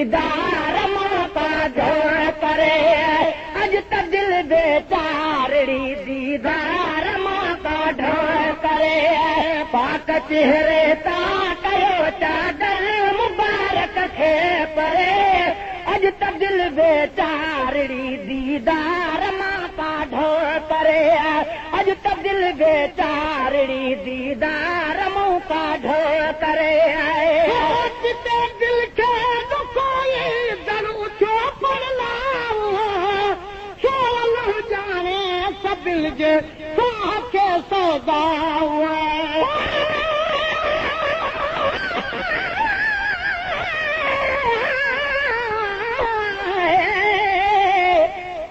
दीदार मां ढो करे। अॼु त दिलि बेचारड़ी दीदार मां ढो करे। पाक चेहरे तां कयो चादर मुबारक खे परे। अॼु त दिलि बेचारड़ी दीदार मां ढो करे। अॼु त दिलि बेचारड़ी दीदार मां ढो करे। दिल खे दुखोई दर उठो पड़लाओ, छो अल्लाह जाणे सभिनि जे साह खे सौदाओ।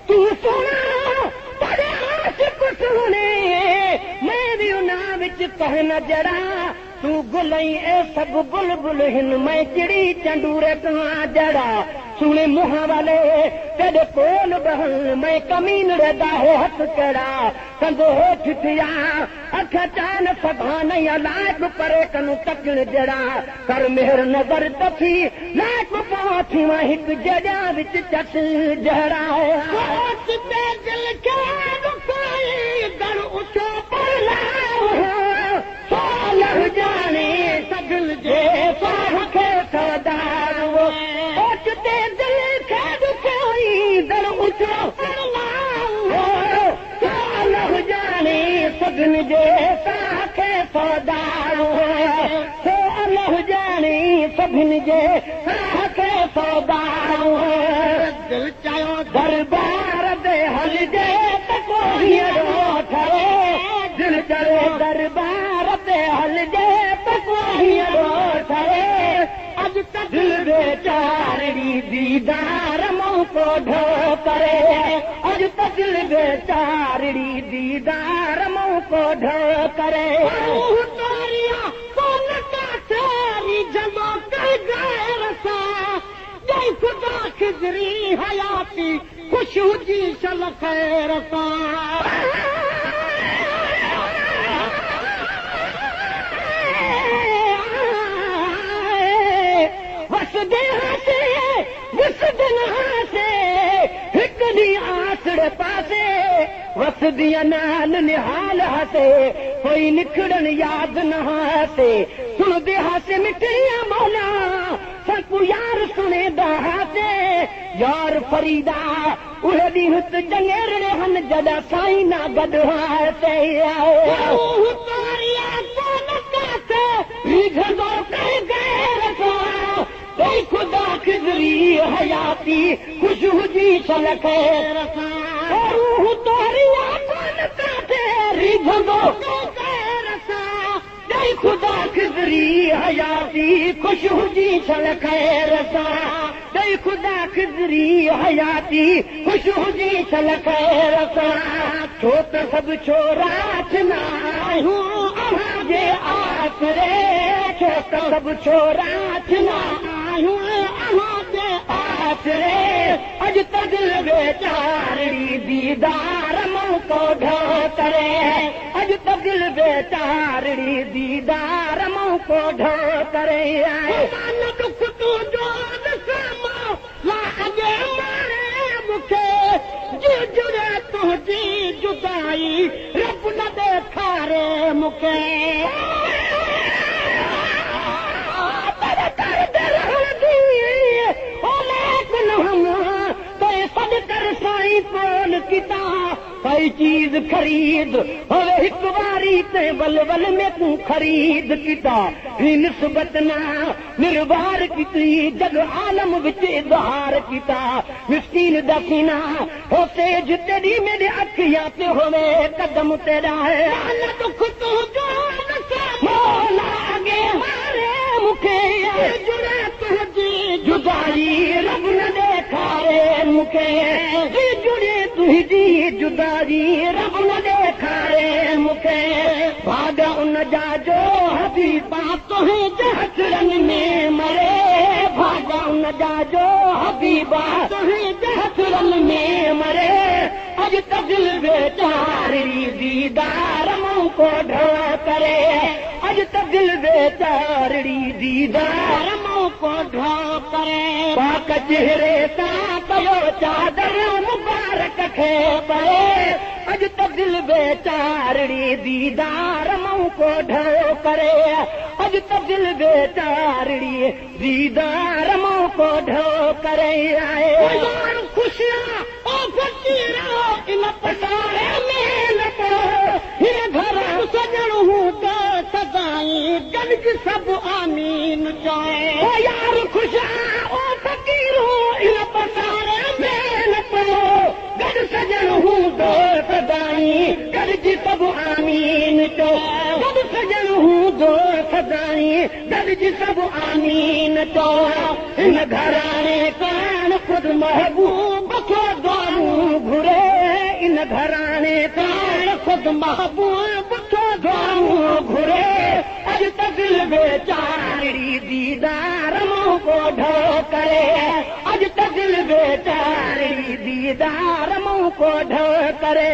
तूं सोना बड़े आशिक सोने, मैं भी उन्हां विच कहन जड़ा। तूं गुलई ए सभु बुलबुल हिन, मैं चिड़ी चंडूरे कहां जड़ा। सुणे मुंह वाले तेरे कोल बहन, मैं कमीन दाहे हथ कड़ा। कंधो हेठ थिया अख चान सघां न लाइक परे कनु तकण जड़ा। कर मेहर नज़र तथी लाइक पवां थी मां हिक जॾा विच चट जहिड़ा। ते दिल खे दुखोई दर उठो पड़लाओ, अल्लाह जाणे सभिनि जे साह खे सौदाओ। ओचिते दिल खे दुखोई दर उठो पड़लाओ, अल्लाह जाणे सभिनि जे साह खे सौदाओ। अल्लाह जाणे सभिनि जे साह खे सौदाओ। दिल चायो दरबार ते हलजे त को हींअर ठरे। दिल चयो दरबार ते हलजे त को हींअर ठरे। अॼु त दिल बेचारड़ी दीदार मूं को ढो करे। अॼु त दिल बेचारड़ी दीदार मूं को ढो करे। तारिया कोन काथेरी जलो कर गैर सां, जय खुदा खिजरी हयाती खुश हुजी शल खैर सां। वसदे हासे वसदन हासे हिक ॾींहुं आसड़े पासे। वसदिया नाल निहाल हासे कोई निखड़न याद न हासे। सुणदे हासे मिठिया मौला सबको यार सुणे हासे। यार फरीदा उहे ॾींहुं त चङेरड़े हन जॾा साईं ना गॾु हासे। तारिया कोन काथे रिझंदो कर गैर सां, ऐ खुदा खिजरी हयाती खुश हुजी शल खैर सां। रूह तारिया कोन काथे रिझंदो गैर सां, ऐ खुदा खिजरी हयाती खुश हुजी शल खैर सां। ऐ खुदा खिजरी हयाती खुश हुजी शल खैर सां। छो त सभु छोरा न आहियूं अव्हां जे आसरे। छो त सभु छोरा न आहियूं अव्हां जे आसरे। अॼु त दिल बेचारड़ी दीदार मूं को ढो करे। अॼु त दिल बेचारड़ी दीदार मूं को ढो करे। दुख तुंहिंजो ॾिसां मां अॻे मारे मूंखे, जुड़े तुंहिंजी जुदाई रब न ॾेखारे मूंखे। सॾ कर साईं कोन किता कई चीज़ खरीद होवे हिक वारी ते वल वल में तूं खरीद किता। ही निस्बत ना निर्वार की जग आलम विच इज़हार किता। मिसकीन दा सीना हो तेज तेरी मेरे अखियां ते होवे कदम तेरा है। दुख तुंहिंजो मौला अॻे मारे मूंखे जुड़े तुंहिंजी जुदाई रब न ॾेखारे मूंखे। जुड़े तुंहिंजी जुदाई रब न ॾेखारे मूंखे। भागा उन जा जो हबीबा तुंहिंजे हथड़नि में मरे। भागा उन जा जो हबीबा तुंहिंजे हथड़नि में मरे। अॼु अॼु त दिलि वेचारी दीदार मूं को ढो करे। अॼु त दिलि वेचारी दीदार मूं को ढो करे। पाक चेहरे सां कयो चादर मुबारक खे परे। अॼु त दिलि वेचारी दीदार मूं को ढो करे। अॼु त दिलि वेचारी दीदार मूं को ढो करे। यार ख़ुशियां ओ फ़क़ीरा इन पसारे में न पड़ो। हिन घर सॼण हूंदो सदाई गॾिजी सभु आमीन चओ। ओ यार ख़ुशियां ओ फ़क़ीरो इन पसारे में न पड़ो। गॾु सॼण हूंदो सदाई गॾिजी सभु आमीन चओ। गॾु सॼण हूंदो सदाई गॾिजी सभु आमीन चओ। हिन घराणे कान ख़ुदि महबूब थो दुआऊं घुरे। इन घराणे कान ख़ुदि महबूब थो दुआऊं घुरे। अॼु त दिलि वेचारी दीदार मूं को ढो करे। अॼु त दिलि वेचारी दीदार मूं को ढो करे।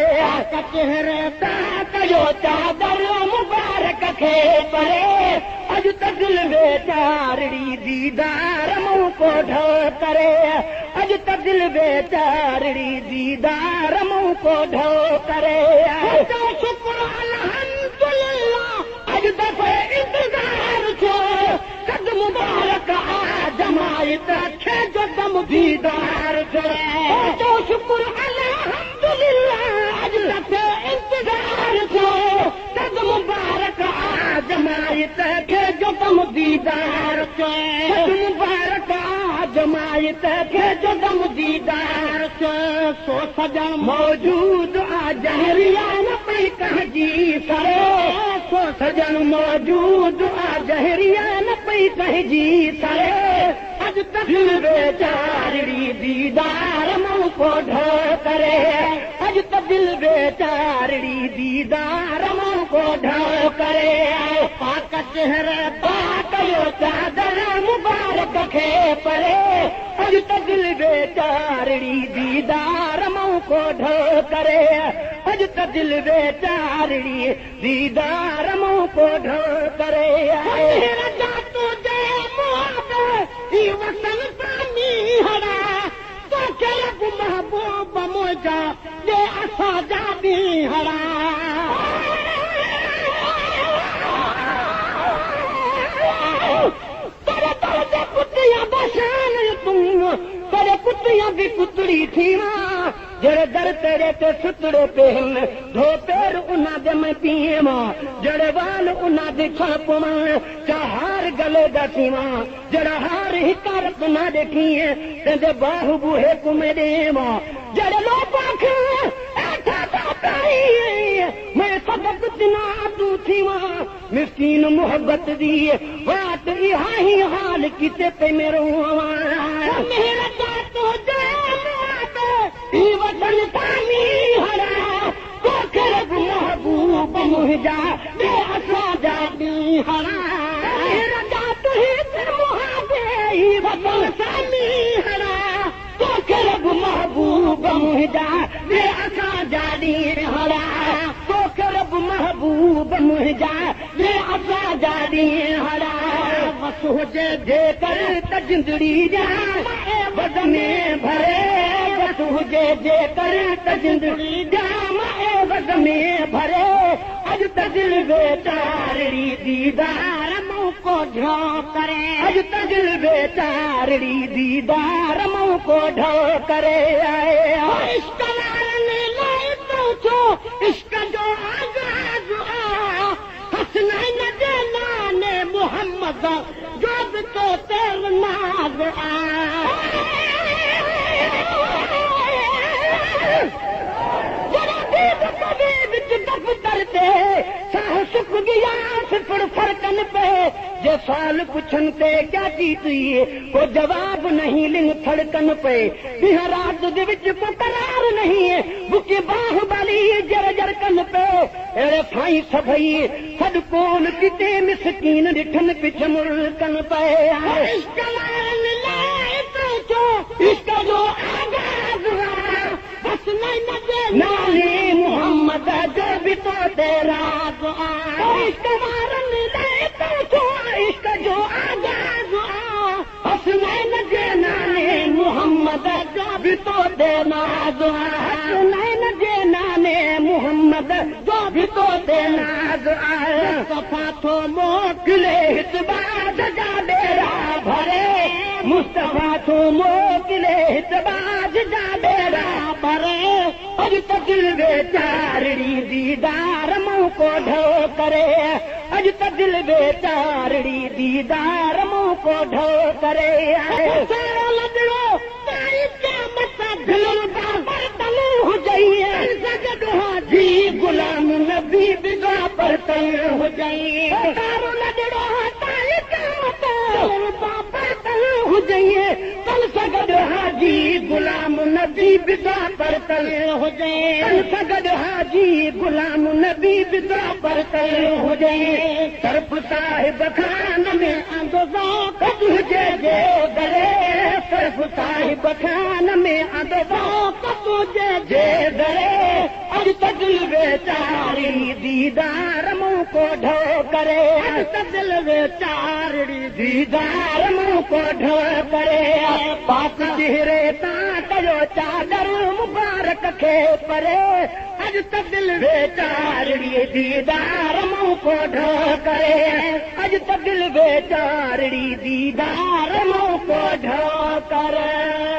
चेहरे तां कयो चादर मुबारक खे परे। अॼु त दिलि वेचारी दीदार मूं को ढो करे। अॼु त दिलि वेचारी दीदार मूं को ढो करे। शुक्र अल्हम्दुलिल्लाह अॼु दफ़े इंतज़ार थियो। कद मुबारक आ जमायत खे जो दम दीदार थियो। शुक्र अल्हम्दुलिल्लाह अॼु दफ़े इंतज़ार थियो। कद मुबारक आ जमायत खे जो दम दीदार थियो। कद मुबारक आ जमायत खे जो दम दीदार थियो। सो सॼण मौजूद आ जहरिया न पई कंहिंजी सरे। सो सॼण मौजूद आ जहरिया न पई कंहिंजी सरे। अॼु त दिलि वेचारी दीदार मूं को ढो करे। अॼु त दिलि वेचारी दीदार मूं को ढो करे। पाक चेहरे पाक कयो चादर मुबारक खे परे। अॼु त दिलि वेचारी दीदार मूं को ढो करे। अॼु त दिलि वेचारी दीदार मूं को ढो करे। वतन तामी हड़ा तोखे रब महबूब मुंहिंजा ॾे असां जा ॾींहड़ा। तेरे दर ते कुतियां बशान तूं, तेरे कुतियां बि कुतड़ी थी मां। जड़े दर तेरे ते सुतड़े पे धो पैर उन्हां दे मैं पीवां। जड़े वाल उन्हां दे छापवां, चाहार गले दा सीवां। जड़ा हार हिकारत ना ॾिठी तेंदे बाहू बूहे कुमे ॾेवां। जड़े लोक मैं सबक दिना तू थीवां। मिसकीन मोहब्बत दी वाट इहा ही हाल किते पे मेरो मेरा वतन तामी हड़ा तोखे रब महबूब मुंहिंजा ॾे असां जा ॾींहड़ा। वतन सामी हड़ा तोखे रब महबूब मुंहिंजा ॾे असां जा ॾींहड़ा। तोखे रब महबूब मुंहिंजा ॾे असां जा ॾींहड़ा। बस हुजे जेकर त जिंदड़ी ॼाम बद में भरे। बस हुजे जेकर त जिंदड़ी ॼाम बद में भरे। अॼु त दिलि वेचारी दीदार मूं को ढो करे। अॼु त दिलि वेचारी दीदार मूं को ढो करे। इश्क वारनि लाइ तूं थियो इश्क जो आगाज़ आ। हसनैन जे नाने मोहम्मद जो बि तो तेर नाज़ आ। दफ़्तर ते साह सुक गया सिफड़ फरकन पे। जे सवाल पुछन ते क्या की तुई को जवाब नहीं लिंग थड़कन पे। ॾींहुं रात दे विच को करार नहीं बुके बाहुबली जर जरकन पे। अहिड़े साईं सभई सॾ कोन किते मिसकीन ॾिठन पिछ मुल्कन पे। इश्क वारनि लाइ तूं थियो इश्क जो आगाज़ आ। हसनैन हसनैन जे नाने मोहम्मद जो बि तो ते राज़ आहे। इश्क वारनि लाइ त थियो इश्क जो आगाज़ आहे। हसनैन जे नाने मोहम्मद जो बि तो ते नाज़ आहे। हसनैन जे नाने मोहम्मद जो बि तो ते नाज़ आहे। मुस्तफ़ा थो मोकिले हित बाज जा ॿेड़ा भरे, मुस्तफ़ा थो मोकिले हित बाज जा ॿेड़ा भरे। अॼु त दिलि वेचारड़ी दीदार मूं को ढो करे, अॼु त दिलि वेचारड़ी दीदार मूं को ढो करे। सारो लॾड़ो तारी क़यामत दिलुनि पर तल हुजई, जी गुलाम नबी बिगा पर तल हुजई। सारो लॾड़ो तारी क़यामत पर तल हुजई, तल सां गॾु हाजी गुलाम नबी बिगा पर तल हुजई। तल सां गॾु हाजी गुलाम नबी बिगा पर तल हुजई। तरफ़ साहिब खान में आंदो ज़ौक़ तुंहिंजे जे दरे, तरफ़ साहिब खान में आंदो ज़ौक़ तुंहिंजे जे दरे। अॼु त दिलि वेचारी दीदार मूं को ढो करे, अॼु त दिलि वेचारड़ी दीदार मूं को ढो करे। पाक चेहरे तां कयो चादर मुबारक खे परे, अॼु त दिलि वेचारड़ी दीदार मूं को ढो करे, अॼु त दिलि वेचारड़ी दीदार मूं को ढो करे।